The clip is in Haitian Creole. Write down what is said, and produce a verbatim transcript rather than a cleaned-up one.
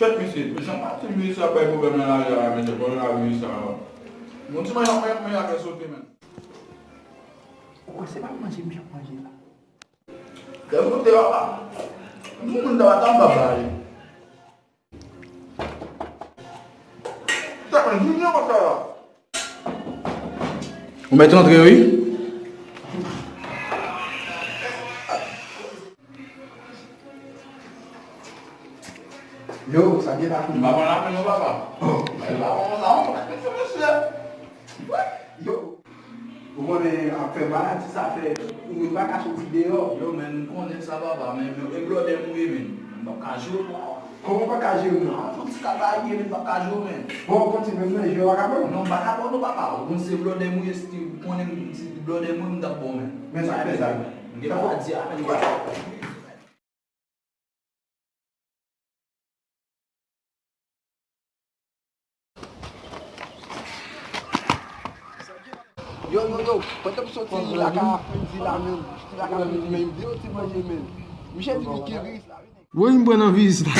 Tèt misye, men sa pa ti misye ap bay pwoblèm nan lari a la, men se pwoblèm lari misye a. Bon, ti manje, manje, manje avè sote, men. Ou kwè se pa manje m ap manje la? Lè m goute papa. M moun ta pa ta m pa bay. Sa mwen di mwen konsa la. Ou mèt rantre wi. Yo, sa gen la fini. M pa konn lapen non papa. Oh. Mwen pa konn sa, mwen pa konn sa, mesye. Yo. Ou konnen ap fè maladi sa fè ou menm pa ka soti deyò. Yo, men m konnen sa papa, men, men e blòdè m ou ye, men. M p ap ka jwe w. Kòman w p ap ka jere m nan? An, fon ti kal ba ye, men m p ap ka jwe w, men. Bon, kontinye, m nan jwe w a ka ban m? Non, m pa ka ban w non papa. Ou konn se blòdè m ou ye, si ou konnen m, si blòdè m ou ye, m t ap ba w, men. Men sa fè sa. M gen maladi a, men. Yo, yo, yo, pandan m soti lakay apremidi la menm, soti lakay apremidi menm, m di yo ti manje menm. Michel di li gen riz la, vini. Woy, m pran nan viz la.